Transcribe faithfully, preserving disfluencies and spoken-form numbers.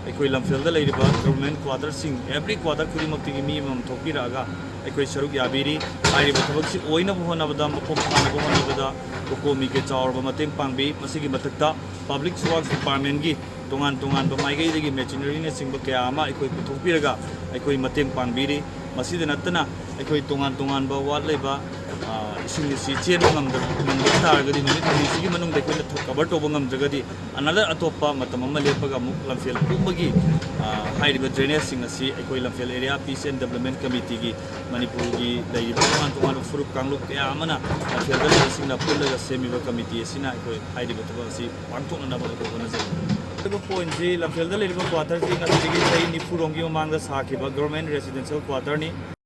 ꯑꯩꯈꯣꯏ ꯂꯝꯐꯦꯜꯗ ꯂꯩꯔꯤꯕ government ꯀ꯭ꯋꯥꯇꯔꯁꯤꯡ, every quarter ꯈꯨꯗꯤꯡꯃꯛꯇꯒꯤ ꯃꯤ ꯑꯃꯃꯝ ꯊꯣꯛꯄꯤꯔꯛꯑꯒ ꯑꯩꯈꯣꯏ ꯁꯔꯨꯛ ꯌꯥꯕꯤꯔꯤ꯫ ꯍꯥꯏꯔꯤꯕ ꯊꯕꯛꯁꯤ ꯑꯣꯏꯅꯕ ꯍꯣꯠꯅꯕꯗ, ꯃꯄꯨꯡ ꯐꯥꯅꯕ ꯍꯣꯠꯅꯕꯗ ꯀꯣꯀꯣꯃꯤꯒꯤ ꯆꯥꯎꯔꯕ ꯃꯇꯦꯡ ꯄꯥꯡꯕꯤ꯫ ꯃꯁꯤꯒꯤ ꯃꯊꯛꯇ ꯄꯕ꯭ꯂꯤꯛ ꯋꯥꯔꯛꯁ ꯗꯤꯄꯥꯔꯠꯃꯦꯟꯒꯤ ꯇꯣꯉꯥꯟ ꯇꯣꯉꯥꯟꯕ ꯃꯥꯏꯀꯩꯗꯒꯤ ꯃꯦꯆꯤꯅꯔꯤꯅꯆꯤꯡꯕ ꯀꯌꯥ ꯑꯃ ꯑꯩꯈꯣꯏ ꯄꯨꯊꯣꯛꯄꯤꯔꯒ ꯑꯩꯈꯣꯏ ꯃꯇꯦꯡ ꯄꯥꯡꯕꯤꯔꯤ꯫ ꯃꯁꯤꯗ ꯅꯠꯇꯅ ꯑꯩꯈꯣꯏ ꯇꯣꯉꯥꯟ ꯇꯣꯉꯥꯟꯕ ꯋꯥꯠ ꯂꯩꯕ, ꯑ, ꯏꯁꯤꯡ ꯑꯁꯤ ꯆꯦꯟꯕ ꯉꯝꯗ-, ꯉꯝꯗꯕ ꯇꯥꯔꯒꯗꯤ, ꯅꯨꯃꯤꯠ ꯍꯨꯝꯅꯤꯁꯤꯒꯤ ꯃꯅꯨꯡꯗ ꯑꯩꯈꯣꯏꯅ ꯊ-, ꯀꯚꯔ ꯇꯧꯕ ꯉꯝꯗ꯭ꯔꯒꯗꯤ, another ꯑꯇꯣꯞꯄ ꯃꯇꯝ ꯑꯃ ꯂꯦꯞꯄꯒ ꯑꯃꯨꯛ ꯂꯝꯐꯦꯜ ꯄꯨꯝꯕꯒꯤ, ꯑ, ꯍꯥꯏꯔꯤꯕ ꯗ꯭ꯔꯦꯅꯦꯖꯁꯤꯡ ꯑꯁꯤ ꯑꯩꯈꯣꯏ ꯂꯝꯐꯦꯜ ꯑꯦꯔꯤꯌꯥ ꯄꯤꯁ ꯑꯦꯟ ꯗꯦꯕꯂꯞꯃꯦꯟ ꯀꯃꯤꯇꯤꯒꯤ, ꯃꯅꯤꯄꯨꯔꯒꯤ ꯂꯩꯔꯤꯕ ꯇꯣꯉꯥꯟ ꯇꯣꯉꯥꯟꯕ ꯐꯨꯔꯨꯞ ꯀꯥꯡꯂꯨꯞ ꯀꯌꯥ ꯑꯃꯅ ꯂꯝꯐꯦꯜꯗ ꯂꯩꯕꯁꯤꯡꯅ ꯄꯨꯜꯂꯒ ꯁꯦꯝꯃꯤꯕ ꯀꯃꯤꯇꯤ ꯑꯁꯤꯅ ꯑꯩꯈꯣꯏ ꯍꯥꯏꯔꯤꯕ ꯊꯕꯛ ꯑꯁꯤ ꯄꯥꯡꯊꯣꯛꯅꯅꯕ ꯑꯩꯈꯣꯏ ꯍꯣꯠꯅꯖꯩ꯫ ꯍꯥꯏꯔꯤꯕ ꯄꯣꯏꯟꯠꯁꯤ ꯂꯝꯐꯦꯜꯗ ꯂꯩꯔꯤꯕ ꯀ꯭ꯋꯥꯇꯔꯁꯤ ꯉꯁꯤꯗꯒꯤ ꯆꯍꯤ ꯅꯤꯐꯨ ꯔꯣꯝꯒꯤ ꯃꯃꯥꯡꯗ ꯁꯥꯈꯤꯕ ꯒꯚꯔꯟꯃꯦꯟ ꯔꯦꯁꯤꯗꯦꯟꯁꯤꯌꯦꯜ ꯀ꯭ꯋꯥꯇꯔꯅꯤ꯫